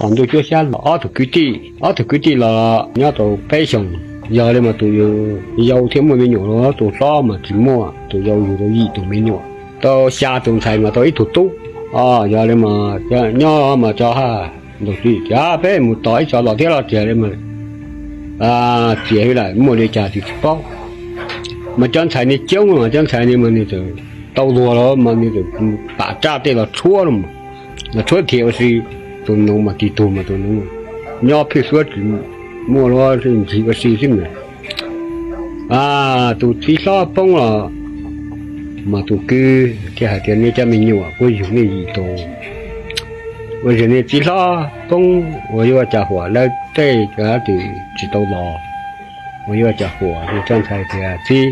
Thaum ntuj cuab xyab los ob tug kwv tij, ob tug kwv tij los nyob tau peb xyoos. Yog li mas tus yau thiaj muaj me nyuam, tus hlob mas tsis muaj. Tus yau yug tau yim tus me nyuam, tau xya tus ntxhais mas tau ib tug tub. Yog li mas nyob mas cov haj ntaug txij tias peb mus tos ib tso los thiab los tsis li mas txias hwb lawm, muaj li cas tsis paub. Mas cov ntxhais ni coob mas cov ntxhais ni mas nws txawm tau luag los mas nws txawm pam raj tej los tshuab, los tshuab thiab ua si. Tus noov mas tig tug mas tus noov nyob phwj suab tsis muaj luag ntxhi ua si xwb mas. Tus txiv hlob poob los mas tus kwv thiaj hais tias nej cov me nyuam kuv yug nej yim tus, ua yog nej txiv hlob poob ua yuav ua cas huam, lawv tej cov twm tsis tau los ua yuav ua cas huam. Cov ntxhais tias txiv,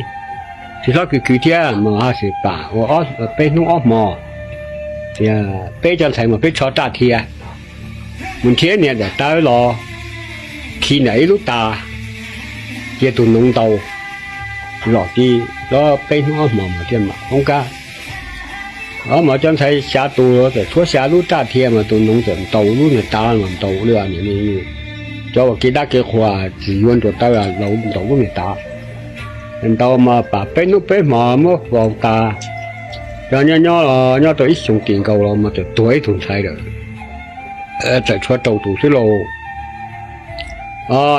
txiv hlob kwv kwv thiab mas haj tseem pam ua peb hnub ob hmo, tias peb cov ntxhais mas peb tsho raj thiab, mus nrhiav niam daim tawv los khi nram ib lub tas, cia tus noov ntaus, zom tib los peb hnub ob hmo mas thiaj mam poob kab. Mas cov ntxhais xya tus txawm tshuab xya lub raj thiab mas tus noov txawm ntaus lub niag tas, ntaus li cov uas kev dab kev qhuas tsis yuav nruas tawv, ntaus lub niag tas. Ntaus mas pam peb hnub peb hmo muab faus tas. Cov nyob nyob los nyob tau ib xyoo tim nkaus los mas txawm tuag ib tug ntxhais lawm, txawm tshuav rau tus xwb lauj.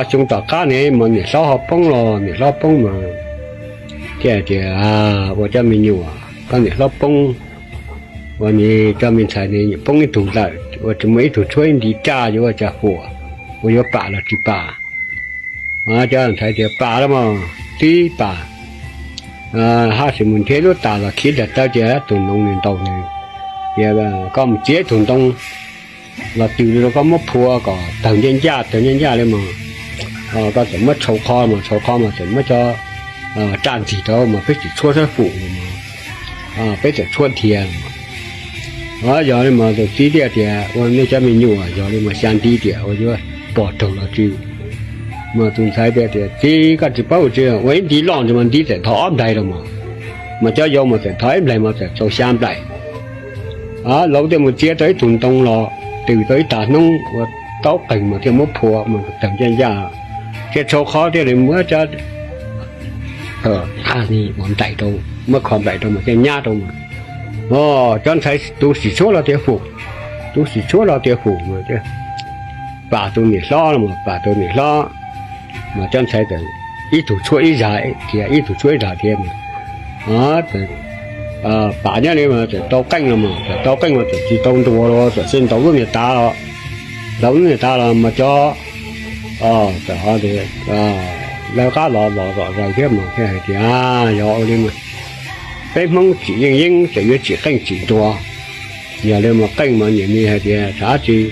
Xyoo tom qab ne mas niam hlob ho poob los, niam hlob poob mas thiaj hais tias ua cov me nyuam, koj niam hlob poob, ua ne cov me ntxhais ne poob ib tug lawm ua tsis muaj ib tug tshuab ib nti raj yuav ua cas huam, ua yuav pam los tsis pam. Cov ntxhais tias pam los mas tib pam, haj tseem mus nrhiav lub tas los khi daim tawv cia tus noov nws ntaus nws, tias koj mus txiav tus ntoo los tws rau koj muab phua kom tawg ncaj ncaj tawg ncaj ncaj li mas, koj txawm muab tshau qhov mas tshau qhov mas txawm muab cov raj ntxig rau mas peb txawm tshuab sab fum, peb txawm tshuab dhia. Yog li mas tus txiv thiaj tias ua nej cov me nyuam, yog li mas xya nti tias ua yuav pom raug los tsis. Mas tus ntxhais tias tias txiv, koj tsis paub tsis ua ib nti loj ntsis mas nti txawm thov ob nplaig los mas, mas cov yau mas txawm thov ib nplaig mas txawm tau xya nplaig. Laus thiaj mus txiav tau ib tug ntoo los tws tau ib tag hnub ua taub qeeg mas thiaj muab phua mas tawg ncaj ncaj, thiaj tshau qhov thiaj li muab cov nplaim rau, muab kho nplaim rau mas thiaj nyab rau mas. Cov ntxhais tus sim tshuab los tias fum, tus sim tshuab los tias fum mas pam tus niam hlob los mas pam tus niam hlob, mas cov ntxhais txawm ib tug tshuab ib zag thiab, ib tug tshuab ib zag thiab mas pam nyob li mas txawm tau qeej los mas txawm tau qeej mas txawm tsis tau nruas los txawm tsis ntaus lub niag tav los, ntaus lub niag tav los mas cov txawm lawv qab los los zom zaws thiab mas thiaj hais tias yog ua li mas peb Hmoob tsim yeej yeeb txawm yuav tsim qeej tsim nruas. Yog li mas qeej mas niam mi hais tias xav tsis,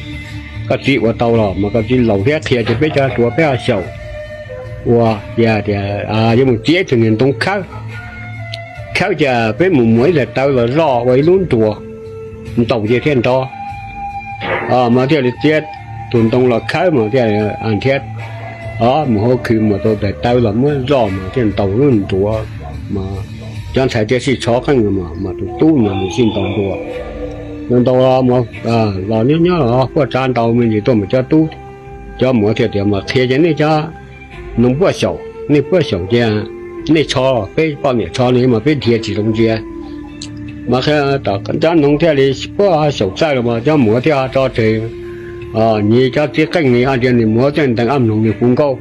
koj txiv ua tau los mas koj txiv laus thiab qhia tias peb cov hluas peb ho xyaum ua tias yuav mus txiav ib tug niag ntoo khawb, khawb ces peb mus muab ib daim tawv los zoj ua ib lub nruas ntaus ces thiaj nrov. Mas thiaj li txiav tus ntoo los khawb mas thiaj nrhiav, mus hauv khw mus tau daim tawv los muab zoj mas thiaj ntaus lub nruas. Mas cov ntxhais thiaj sij tshov qeej mas tus tub mas nws sij ntaus nruas. Ntaus ntaus los mas los nyob nyob los puaj tsav ntaus me ntsis tuaj mas cov tub, cov muam thiaj tias mas qhia ces nej cov noog puaj xyaum, nej puaj xyaum ces nej tshov, peb poj niam tshov li mas peb dhia tsis zoo ntsia. Mas cov noog thiaj li puaj xyaum txawj los mas cov muam thiaj tso tseg, nyiv cov txiv qeej ni o tias nws muam thiaj ntees ob mloog nws hu nkauj,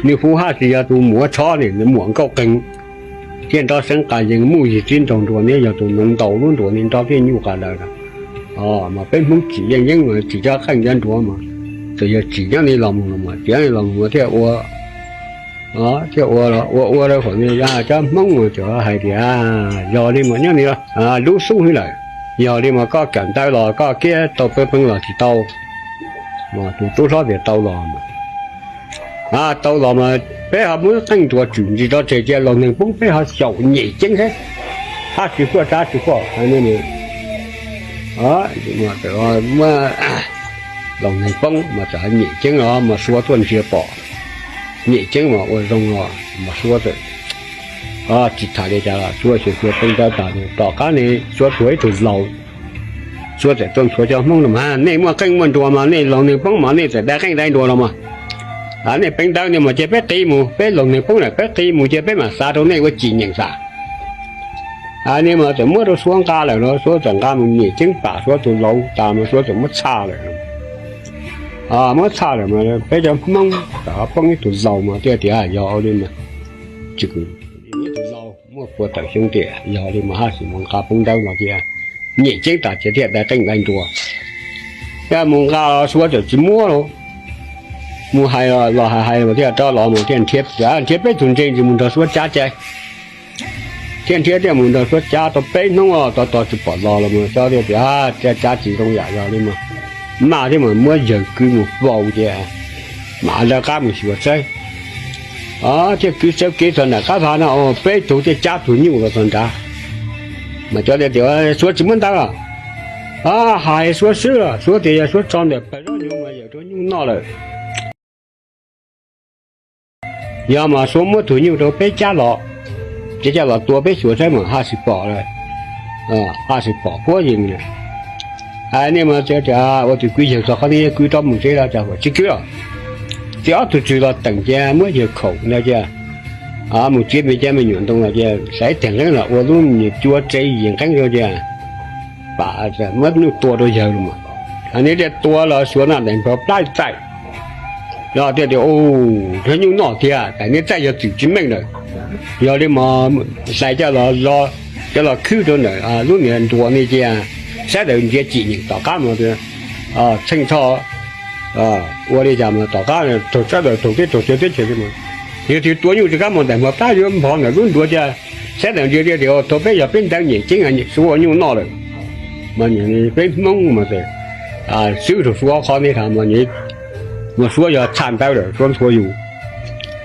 nws hu haj tsis yog tus muam tshov ni, nws muam nkauj qeeg. Thiaj nrov seev qas yees muj yig txib nraug nruas ne, yog tus noov ntaus lub nruas ne nrov thiaj nyuj qas daws. Mas peb Hmoob tsim yeej yeeb mas tsim cov qeej cov nruas mas txawm yog tsim nyob li los mus los mas tsim nyob li los mus thiaj ua, thiaj ua ua ua rau qhov cov Hmoob mas cov hais tias yog li mas nyob li lub xub hwb lawm, yog li mas koj kawm ntawv los koj kiab tau peb peeb los tsis tau. Tus tub hlob tias tau los, tau los mas peb ho muab qeej nruas tswm ntsis tso tseg cia laus neeg poob peb ho xyaum nyem ceeb thiab, hab tsis huaj sab tsis huaj. Muab laus neeg poob mas txawm nyem ceeb los mas Suav tuaj ntsia pom, nyem ceeb mas ua zoo los mas Suav txawm tsis tham li cas los Suav xyuas xyuas pee ntawd tas tom qab ne Suav tuag ib tug laus, Suav txawm tuaj nthuav cov Hmoob no mas, nej muaj qeej muaj nruas mas nej laug neeg poob mas nej txawm dai qeej dai nruas los mas, nej peev ntawv no mas cia peb qiv mus, peb laug neeg poob lawm peb qiv mus cia peb mam xav rau nej ua cim nyeem xav. Hais li mas txawm muab rau Suav nqa lawm los Suav txawm nqa mus nyem ceeb pam Suav tus laus tas mas Suav txawm muab txhaj lawm. Muab txhaj lawm mas peb cov Hmoob txawm ho poob ib tug laus mas thiaj tias yog ua li mas, tsis, ib tug laus muaj puas tawm xyoo tiam yog li mas haj tsis mus nqa peev ntawv no thiab, nyem ceeb tas ces thiaj dai qeej dai nruas. Thiaj mus nqa los Suav txawm tsis muab los, mus hais los hais hais mas thiaj rov los mas thiaj nrhiav, nrhiav peb tug ntseeg ntsis mus nrog Suav cab cai. Thiaj nrhiav thiaj mus nrog Suav cab tau peb hnub os, tos tos tsis pom los los mas Suav thiaj tias cab tsis zoo yam yog li mas, maj thiab mas muab yawg kwv mus faus ces mam lawv qab mus xyuas saib. Thiaj kwv saib kev txog nram qab vag no peb tug thiaj cab tug nyuj los txog nrad. Mas Suav tias Suav tsis muab ntawv los, hais Suav xwb los Suav tias yog Suav tso ntawm pawg zaub nyuj mas yawm rau nyuj noj lawm. Yog mas Suav muab tug nyuj rau peb cab los, ces coj los tua peb xyuas saib mas haj tsis pom, haj tsis pom puab yees. Hais nej mas tias ua tus kwv yawg txog qhov twg kwv rov mus tsev los cas huam tsis kwv los. Ces ob tug tswv los teem ces muab yawg khaum ntawd ces mus txiav me cab me nyuam ntoo los ces xaiv teg nqeeb los ua lub me nyuam cua tsev yim nqeeb rau ces pam muab nyuj tua rau yawg los mas. Neb thiaj tua los Suav noj daim nplho plab txaij. Los thiaj tias, nrog nyuj noj tiag, tas neb txaij yog txwm tsis meej lawm. Yog li mas hlais coj los, coj los khwb rau ntawm lub niag nruas ni cia, sab daws ntsia cim nyeem tom qab mas txheej txhoj ua li cas mas tom qab raug sab daws raug teb raug chaw teb chaws li mas. Yog tias tua nyuj rov qab mas daim nplho plab yuav npog ntawm lub nruas cia, sab daws ntsia tias thaum peb yog peb ntawv nyem ceeb Suav ua nyuj noj lawm. Mas peb Hmoob mas xwb rau Suav qhov ntej thaum mas, mas Suav yog tshaj ntawv lawm Suav ntxhua yus.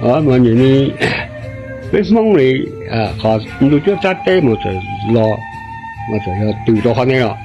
Mas peb Hmoob li qhov ntuj cuab tsab teb mas txawm los, mas txawm yog tws rau qhov ntej los.